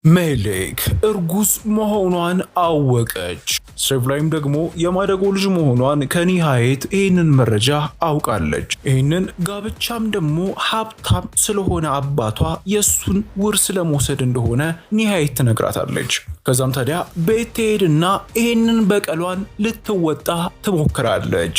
ሜሌክ እርጉዝ መሆኗን አወቀች። ሴቭላይም ደግሞ የማደጎ ልጅ መሆኗን ከኒሃየት ይህንን መረጃ አውቃለች። ይህንን ጋብቻም ደግሞ ሀብታም ስለሆነ አባቷ የእሱን ውርስ ለመውሰድ እንደሆነ ኒሃየት ትነግራታለች። ከዛም ታዲያ ቤት ትሄድና ይህንን በቀሏን ልትወጣ ትሞክራለች።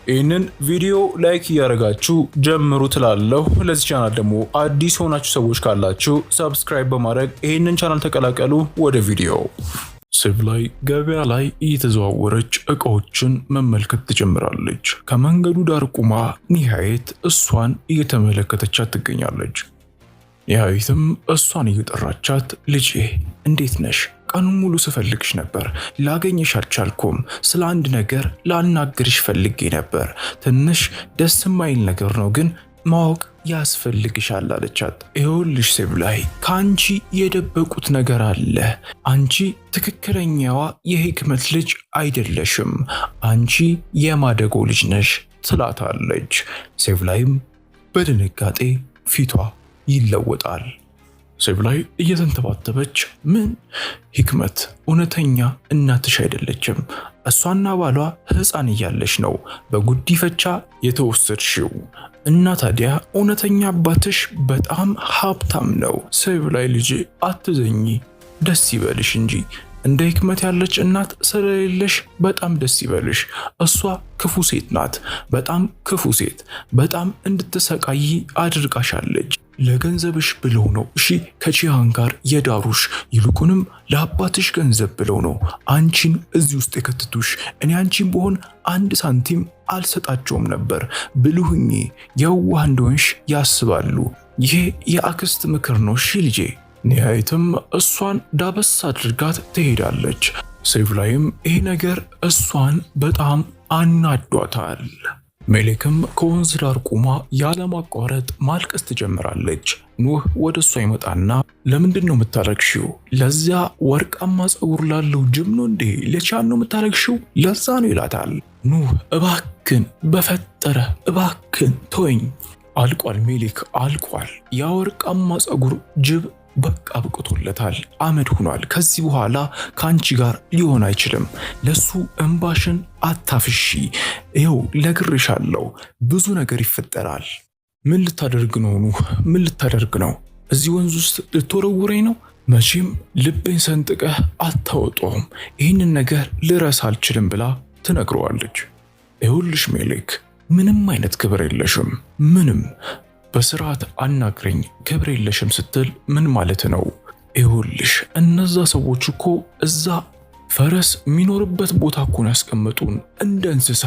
ይህንን ቪዲዮ like እያደረጋችሁ ጀምሩ ትላለሁ። ለዚህ ቻናል ደግሞ አዲስ የሆናችሁ ሰዎች ካላችሁ subscribe በማድረግ ይህንን ቻናል ተቀላቀሉ። ወደ ቪዲዮ። ላይ ገበያ ላይ እየተዘዋወረች እቃዎችን መመልከት ትጀምራለች። ከመንገዱ ዳር ቁማ ኒሃየት እሷን እየተመለከተቻት ትገኛለች። ኒሃየትም እሷን እየጠራቻት፣ ልጄ እንዴት ነሽ? ቀኑን ሙሉ ስፈልግሽ ነበር፣ ላገኘሽ አልቻልኩም። ስለ አንድ ነገር ላናግርሽ ፈልጌ ነበር። ትንሽ ደስ የማይል ነገር ነው ግን ማወቅ ያስፈልግሻል አለቻት። ይኸውልሽ ላይ ከአንቺ የደበቁት ነገር አለ። አንቺ ትክክለኛዋ የህክመት ልጅ አይደለሽም። አንቺ የማደጎ ልጅ ነሽ ትላታለች። ሴቭላይም በድንጋጤ ፊቷ ይለወጣል። ላይ እየተንተባተበች ምን ሂክመት እውነተኛ እናትሽ አይደለችም። እሷና ባሏ ሕፃን እያለሽ ነው በጉዲፈቻ የተወሰድሽው እና ታዲያ እውነተኛ አባትሽ በጣም ሀብታም ነው። ላይ ልጄ አትዘኚ፣ ደስ ይበልሽ እንጂ እንደ ህክመት ያለች እናት ስለሌለሽ በጣም ደስ ይበልሽ። እሷ ክፉ ሴት ናት፣ በጣም ክፉ ሴት፣ በጣም እንድትሰቃይ አድርጋሻለች። ለገንዘብሽ ብለው ነው እሺ ከቺሃን ጋር የዳሩሽ። ይልቁንም ለአባትሽ ገንዘብ ብለው ነው አንቺን እዚህ ውስጥ የከትቱሽ። እኔ አንቺን ብሆን አንድ ሳንቲም አልሰጣቸውም ነበር። ብልሁኜ የዋህ እንደሆንሽ ያስባሉ። ይሄ የአክስት ምክር ነው እሺ ልጄ። ኒሃየትም እሷን ዳበስ አድርጋት ትሄዳለች። ሴቭላይም ይሄ ነገር እሷን በጣም አናዷታል። ሜሌክም ከወንዝ ዳር ቆማ ያለማቋረጥ ማልቀስ ትጀምራለች። ኑህ ወደ እሷ ይመጣና ለምንድን ነው የምታለቅሺው? ለዚያ ወርቃማ ፀጉር ላለው ጅብ ነው እንዴ? ለቻን ነው የምታለቅሺው? ለዛ ነው ይላታል። ኑህ እባክን፣ በፈጠረ እባክን ተወኝ። አልቋል ሜሌክ አልቋል። ያ ወርቃማ ፀጉር ጅብ በቃ አብቅቶለታል፣ አመድ ሆኗል። ከዚህ በኋላ ከአንቺ ጋር ሊሆን አይችልም። ለሱ እንባሽን አታፍሺ። ይኸው ነግሬሻለሁ፣ ብዙ ነገር ይፈጠራል። ምን ልታደርግ ነው ኑህ? ምን ልታደርግ ነው? እዚህ ወንዝ ውስጥ ልትወረውረኝ ነው? መቼም ልቤን ሰንጥቀህ አታወጣውም። ይህንን ነገር ልረሳ አልችልም ብላ ትነግረዋለች። ይኸውልሽ ሜሌክ፣ ምንም አይነት ክብር የለሽም። ምንም በስርዓት አናግረኝ ክብር የለሽም ስትል ምን ማለት ነው? ይኸውልሽ እነዛ ሰዎች እኮ እዛ ፈረስ የሚኖርበት ቦታ እኮ ነው ያስቀመጡን እንደ እንስሳ።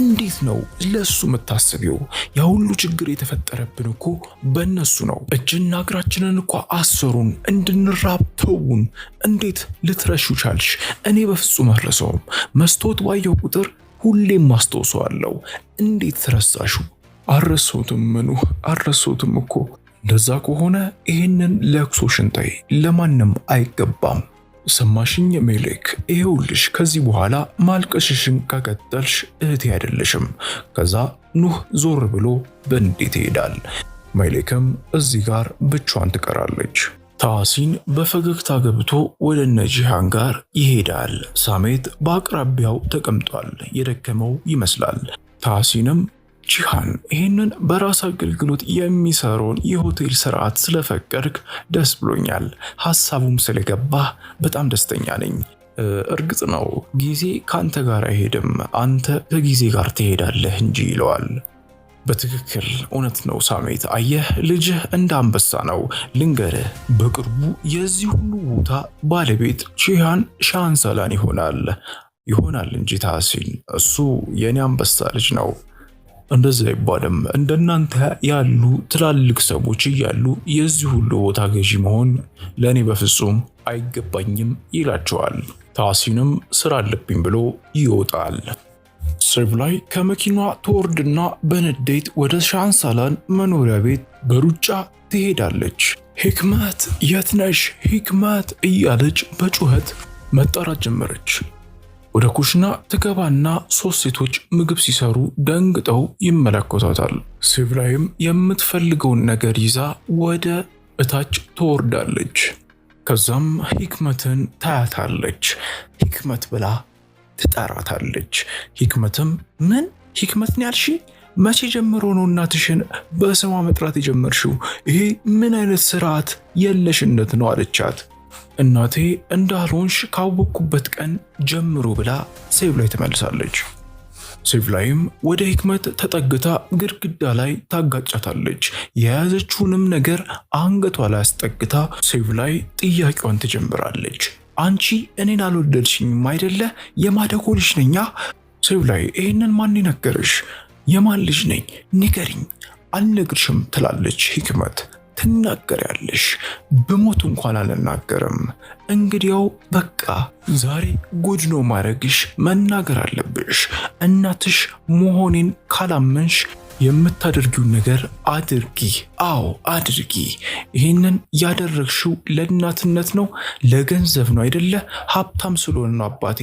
እንዴት ነው ለሱ የምታስቢው? ያ ሁሉ ችግር የተፈጠረብን እኮ በእነሱ ነው። እጅና እግራችንን እኮ አሰሩን፣ እንድንራብ ተውን። እንዴት ልትረሹ ቻልሽ? እኔ በፍጹም አልረሳውም። መስታወት ባየው ቁጥር ሁሌም አስታውሰዋለሁ። እንዴት ረሳሹ? አልረሳሁትም፣ ምኑ አልረሳሁትም እኮ። እንደዛ ከሆነ ይህንን ለቅሶሽን ተይ፣ ለማንም አይገባም። ሰማሽኝ ሜሌክ፣ ይኸውልሽ ከዚህ በኋላ ማልቀስሽን ከቀጠልሽ እህቴ አይደለሽም። ከዛ ኑህ ዞር ብሎ በንዴት ይሄዳል። ሜሌክም እዚህ ጋር ብቻዋን ትቀራለች። ታሲን በፈገግታ ገብቶ ወደ ነጂሃን ጋር ይሄዳል። ሳሜት በአቅራቢያው ተቀምጧል። የደከመው ይመስላል። ታሲንም ጂሃን ይህንን በራስ አገልግሎት የሚሰራውን የሆቴል ስርዓት ስለፈቀድክ ደስ ብሎኛል። ሀሳቡም ስለገባህ በጣም ደስተኛ ነኝ። እርግጥ ነው ጊዜ ከአንተ ጋር አይሄድም፣ አንተ ከጊዜ ጋር ትሄዳለህ እንጂ ይለዋል። በትክክል እውነት ነው ሳሜት። አየህ ልጅህ እንደ አንበሳ ነው። ልንገርህ፣ በቅርቡ የዚህ ሁሉ ቦታ ባለቤት ቺሃን ሻንሰላን ይሆናል ይሆናል እንጂ ታሲን፣ እሱ የኔ አንበሳ ልጅ ነው። እንደዛ አይባልም። እንደናንተ ያሉ ትላልቅ ሰዎች እያሉ የዚህ ሁሉ ቦታ ገዢ መሆን ለእኔ በፍጹም አይገባኝም ይላቸዋል። ታሲንም ስራ አለብኝ ብሎ ይወጣል። ላይ ከመኪናዋ ትወርድና በንዴት ወደ ሻንሳላን መኖሪያ ቤት በሩጫ ትሄዳለች። ሂክመት የት ነሽ? ሂክመት እያለች በጩኸት መጣራት ጀመረች። ወደ ኩሽና ትገባና ሶስት ሴቶች ምግብ ሲሰሩ ደንግጠው ይመለከቷታል። ሴቭላይም የምትፈልገውን ነገር ይዛ ወደ እታች ትወርዳለች። ከዛም ሂክመትን ታያታለች። ሂክመት ብላ ትጠራታለች። ሂክመትም ምን ሂክመትን ያልሽኝ? መቼ ጀምሮ ነው እናትሽን በስሟ መጥራት የጀመርሽው? ይሄ ምን አይነት ስርዓት የለሽነት ነው አለቻት። እናቴ እንዳልሆንሽ ካወቅኩበት ቀን ጀምሮ ብላ ሴቭላይ ትመልሳለች። ሴቭላይም ወደ ሂክመት ተጠግታ ግድግዳ ላይ ታጋጫታለች። የያዘችውንም ነገር አንገቷ ላይ አስጠግታ ሴቭላይ ጥያቄዋን ትጀምራለች። አንቺ እኔን አልወደድሽኝም አይደለ? የማደጎ ልጅ ነኛ። ሴቭላይ ይህንን ማን ነገርሽ? የማን ልጅ ነኝ? ንገሪኝ። አልነግርሽም ትላለች ሂክመት። ትናገሪያለሽ። ብሞት እንኳን አልናገርም። እንግዲያው በቃ ዛሬ ጉድ ነው ማድረግሽ፣ መናገር አለብሽ። እናትሽ መሆኔን ካላመንሽ የምታደርጊውን ነገር አድርጊ። አዎ አድርጊ። ይህንን ያደረግሽው ለእናትነት ነው፣ ለገንዘብ ነው አይደለ? ሀብታም ስለሆነ ነው አባቴ።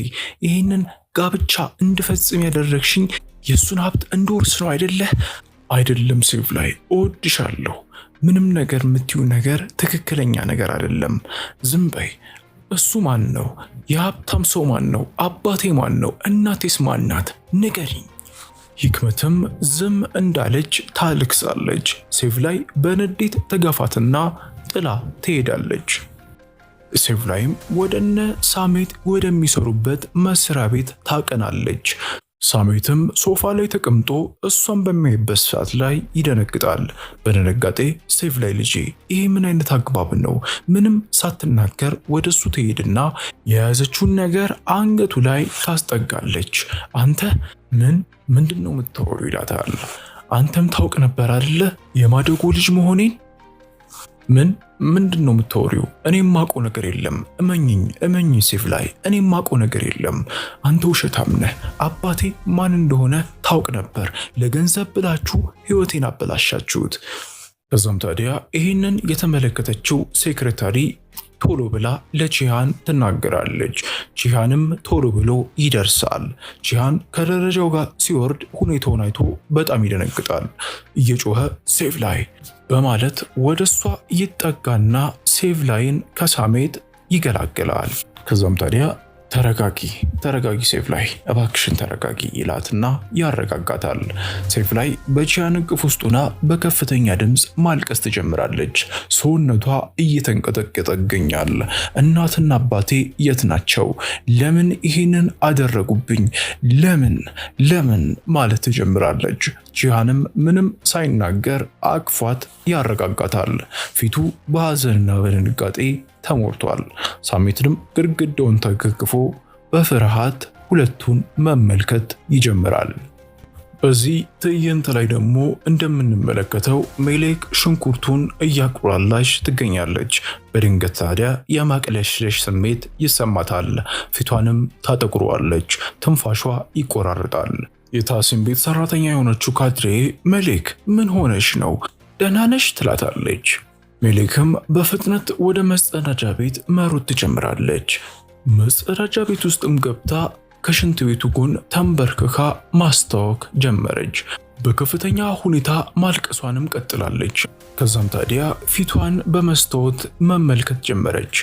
ይህንን ጋብቻ እንድፈጽም ያደረግሽኝ የእሱን ሀብት እንድወርስ ነው አይደለ? አይደለም ሴቭላይ፣ እወድሻለሁ። ምንም ነገር የምትዩ ነገር ትክክለኛ ነገር አይደለም። ዝም በይ። እሱ ማን ነው? የሀብታም ሰው ማን ነው? አባቴ ማን ነው? እናቴስ ማን ናት? ንገሪኝ። ሂክመትም ዝም እንዳለች ታልክሳለች። ሴቭላይ በንዴት ተገፋትና ጥላ ትሄዳለች። ሴቭላይም ወደነ ሳሜት ወደሚሰሩበት መስሪያ ቤት ታቀናለች። ሳሜትም ሶፋ ላይ ተቀምጦ እሷን በሚያይበት ሰዓት ላይ ይደነግጣል። በድንጋጤ ሴቭላይ ልጄ ይሄ ምን አይነት አግባብ ነው? ምንም ሳትናገር ወደ እሱ ትሄድና የያዘችውን ነገር አንገቱ ላይ ታስጠጋለች። አንተ ምን ምንድን ነው የምታወሪው? ይላታል። አንተም ታውቅ ነበር አይደለ የማደጎ ልጅ መሆኔን? ምን ምንድን ነው የምታወሪው? እኔ የማውቀው ነገር የለም። እመኝኝ እመኝኝ ሴቭላይ፣ እኔ የማውቀው ነገር የለም። አንተ ውሸታም ነህ። አባቴ ማን እንደሆነ ታውቅ ነበር። ለገንዘብ ብላችሁ ህይወቴን አበላሻችሁት። ከዛም ታዲያ ይህንን የተመለከተችው secretary ቶሎ ብላ ለቺሃን ትናገራለች። ቺሃንም ቶሎ ብሎ ይደርሳል። ቺሃን ከደረጃው ጋር ሲወርድ ሁኔታውን አይቶ በጣም ይደነግጣል። እየጮኸ ሴቭላይ በማለት ወደ እሷ ይጠጋና ሴቭላይን ከሳሜት ይገላግላል። ከዛም ታዲያ ተረጋጊ ተረጋጊ ሴቭላይ እባክሽን ተረጋጊ ይላትና ያረጋጋታል። ሴቭላይ በቺያን እቅፍ ውስጥ ሆና በከፍተኛ ድምፅ ማልቀስ ትጀምራለች። ሰውነቷ እየተንቀጠቀጠ ይገኛል። እናትና አባቴ የት ናቸው? ለምን ይሄንን አደረጉብኝ? ለምን ለምን ማለት ትጀምራለች። ቺያንም ምንም ሳይናገር አቅፏት ያረጋጋታል። ፊቱ በሀዘንና በድንጋጤ ተሞልቷል። ሳሜትንም ግድግዳውን ተገግፎ በፍርሃት ሁለቱን መመልከት ይጀምራል። በዚህ ትዕይንት ላይ ደግሞ እንደምንመለከተው ሜሌክ ሽንኩርቱን እያቁላላች ትገኛለች። በድንገት ታዲያ የማቅለሽለሽ ስሜት ይሰማታል። ፊቷንም ታጠቁረዋለች። ትንፋሿ ይቆራርጣል። የታሲም ቤት ሰራተኛ የሆነችው ካድሬ ሜሌክ ምን ሆነሽ ነው? ደህና ነሽ? ትላታለች። ሜሌክም በፍጥነት ወደ መጸዳጃ ቤት መሮጥ ትጀምራለች። መጸዳጃ ቤት ውስጥም ገብታ ከሽንት ቤቱ ጎን ተንበርክካ ማስታወክ ጀመረች። በከፍተኛ ሁኔታ ማልቀሷንም ቀጥላለች። ከዛም ታዲያ ፊቷን በመስታወት መመልከት ጀመረች።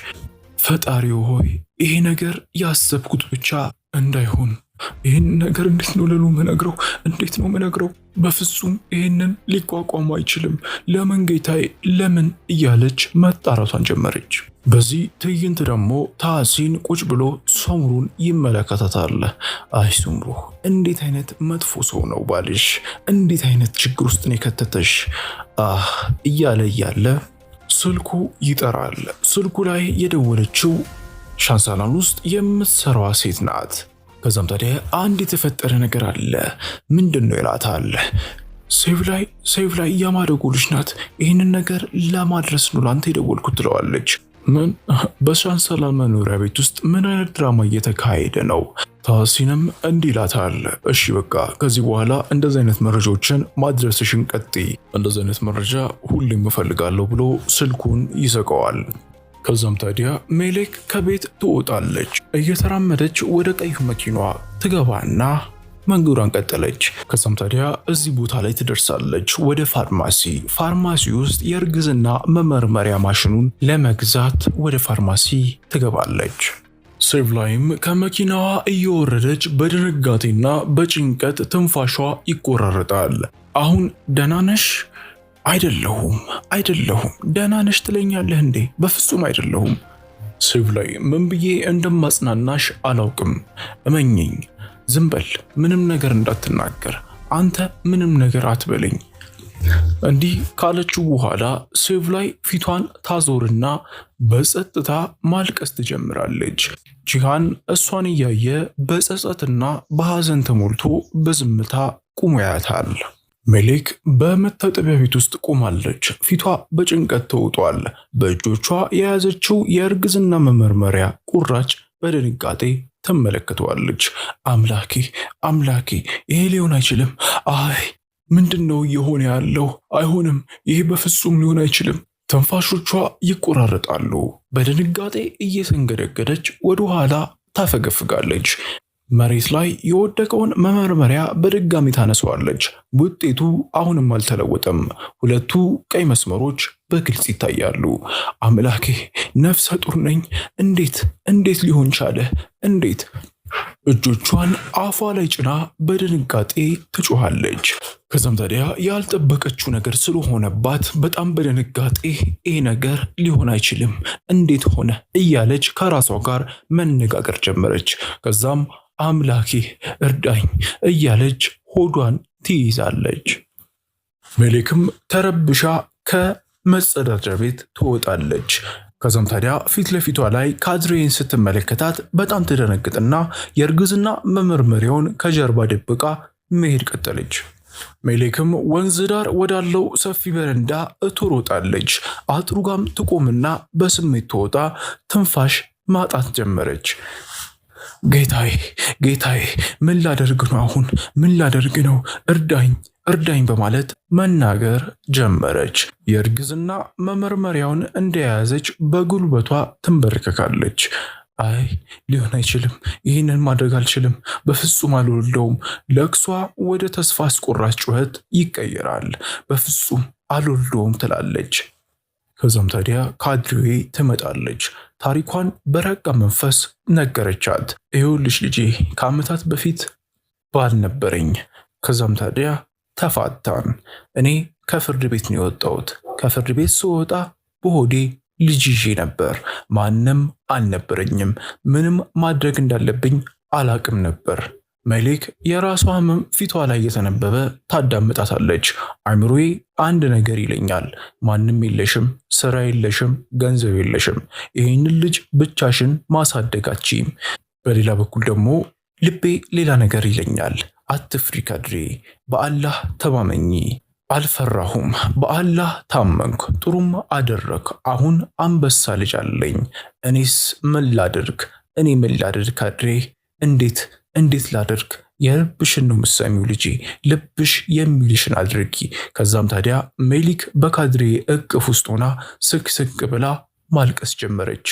ፈጣሪው ሆይ ይሄ ነገር ያሰብኩት ብቻ እንዳይሆን፣ ይህን ነገር እንዴት ነው ለሉ መነግረው? እንዴት ነው መነግረው? በፍጹም ይህንን ሊቋቋሙ አይችልም። ለምን ጌታዬ፣ ለምን እያለች መጣራቷን ጀመረች። በዚህ ትዕይንት ደግሞ ታሲን ቁጭ ብሎ ሶምሩን ይመለከታታል። አይ ሶምሩ፣ እንዴት አይነት መጥፎ ሰው ነው ባልሽ! እንዴት አይነት ችግር ውስጥ ነው የከተተሽ! አህ እያለ እያለ ስልኩ ይጠራል። ስልኩ ላይ የደወለችው ሻንሳላን ውስጥ የምትሰራዋ ሴት ናት። ከዛም ታዲያ አንድ የተፈጠረ ነገር አለ። ምንድን ነው ይላታል። ሴቭላይ ሴቭላይ የማደጎ ልጅ ናት። ይህንን ነገር ለማድረስ ነው ለአንተ የደወልኩት ትለዋለች። ምን በሻንሰላን መኖሪያ ቤት ውስጥ ምን አይነት ድራማ እየተካሄደ ነው? ታሲንም እንዲህ ይላታል። እሺ በቃ ከዚህ በኋላ እንደዚህ አይነት መረጃዎችን ማድረስሽን ቀጥይ፣ እንደዚህ አይነት መረጃ ሁሌም እፈልጋለሁ ብሎ ስልኩን ይዘጋዋል። ከዛም ታዲያ ሜሌክ ከቤት ትወጣለች። እየተራመደች ወደ ቀዩ መኪናዋ ትገባና መንገዷን ቀጠለች። ከዛም ታዲያ እዚህ ቦታ ላይ ትደርሳለች፣ ወደ ፋርማሲ። ፋርማሲ ውስጥ የእርግዝና መመርመሪያ ማሽኑን ለመግዛት ወደ ፋርማሲ ትገባለች። ሴቭላይም ከመኪናዋ እየወረደች በድንጋጤና በጭንቀት ትንፋሿ ይቆራረጣል። አሁን ደህና ነሽ? አይደለሁም፣ አይደለሁም። ደህና ነሽ ትለኛለህ እንዴ? በፍጹም አይደለሁም። ሴቭላይ ምን ብዬ እንደማጽናናሽ አላውቅም። እመኚኝ፣ ዝም በል፣ ምንም ነገር እንዳትናገር፣ አንተ ምንም ነገር አትበለኝ። እንዲህ ካለችው በኋላ ሴቭላይ ፊቷን ታዞርና በጸጥታ ማልቀስ ትጀምራለች። ጂሃን እሷን እያየ በጸጸትና በሐዘን ተሞልቶ በዝምታ ቁሞ ያያታል። ሜሌክ በመታጠቢያ ቤት ውስጥ ቆማለች። ፊቷ በጭንቀት ተውጧል። በእጆቿ የያዘችው የእርግዝና መመርመሪያ ቁራጭ በድንጋጤ ትመለከተዋለች። አምላኬ አምላኬ፣ ይሄ ሊሆን አይችልም። አይ ምንድን ነው እየሆነ ያለው? አይሆንም፣ ይሄ በፍጹም ሊሆን አይችልም። ትንፋሾቿ ይቆራረጣሉ። በድንጋጤ እየተንገደገደች ወደ ኋላ ታፈገፍጋለች። መሬት ላይ የወደቀውን መመርመሪያ በድጋሚ ታነሳዋለች። ውጤቱ አሁንም አልተለወጠም። ሁለቱ ቀይ መስመሮች በግልጽ ይታያሉ። አምላኬ፣ ነፍሰ ጡር ነኝ! እንዴት እንዴት ሊሆን ቻለ? እንዴት? እጆቿን አፏ ላይ ጭና በድንጋጤ ትጮኻለች። ከዛም ታዲያ ያልጠበቀችው ነገር ስለሆነባት በጣም በድንጋጤ ይህ ነገር ሊሆን አይችልም፣ እንዴት ሆነ እያለች ከራሷ ጋር መነጋገር ጀመረች። ከዛም አምላኬ እርዳኝ እያለች ሆዷን ትይዛለች። ሜሌክም ተረብሻ ከመጸዳጃ ቤት ትወጣለች። ከዛም ታዲያ ፊት ለፊቷ ላይ ካድሬን ስትመለከታት በጣም ትደነግጥና የእርግዝና መመርመሪያውን ከጀርባ ደብቃ መሄድ ቀጠለች። ሜሌክም ወንዝ ዳር ወዳለው ሰፊ በረንዳ ትሮጣለች። አጥሩ ጋም ትቆምና በስሜት ትወጣ ትንፋሽ ማጣት ጀመረች። ጌታዬ ጌታዬ፣ ምን ላደርግ ነው አሁን? ምን ላደርግ ነው? እርዳኝ እርዳኝ በማለት መናገር ጀመረች። የእርግዝና መመርመሪያውን እንደያዘች በጉልበቷ ትንበረከካለች። አይ ሊሆን አይችልም፣ ይህንን ማድረግ አልችልም፣ በፍጹም አልወልደውም። ለቅሷ ወደ ተስፋ አስቆራጭ ጩኸት ይቀየራል። በፍጹም አልወልደውም ትላለች። ከዛም ታዲያ ካድሬ ትመጣለች። ታሪኳን በረጋ መንፈስ ነገረቻት። ይኸውልሽ ልጄ ከዓመታት በፊት ባል ነበረኝ። ከዛም ታዲያ ተፋታን። እኔ ከፍርድ ቤት ነው የወጣሁት። ከፍርድ ቤት ስወጣ በሆዴ ልጅ ይዤ ነበር። ማንም አልነበረኝም። ምንም ማድረግ እንዳለብኝ አላቅም ነበር። መሌክ የራሷ ህመም ፊቷ ላይ እየተነበበ ታዳምጣታለች። አእምሮዬ አንድ ነገር ይለኛል። ማንም የለሽም፣ ስራ የለሽም፣ ገንዘብ የለሽም። ይህንን ልጅ ብቻሽን ማሳደግ አትችይም። በሌላ በኩል ደግሞ ልቤ ሌላ ነገር ይለኛል። አትፍሪ ካድሬ፣ በአላህ ተማመኚ። አልፈራሁም፣ በአላህ ታመንኩ፣ ጥሩም አደረግ። አሁን አንበሳ ልጅ አለኝ። እኔስ ምን ላድርግ? እኔ ምን ላድርግ ካድሬ? እንዴት እንዴት ላድርግ? የልብሽን ነው ምሰሚው ልጄ፣ ልብሽ የሚልሽን አድርጊ። ከዛም ታዲያ ሜሊክ በካድሬ እቅፍ ውስጥ ሆና ስቅስቅ ብላ ማልቀስ ጀመረች።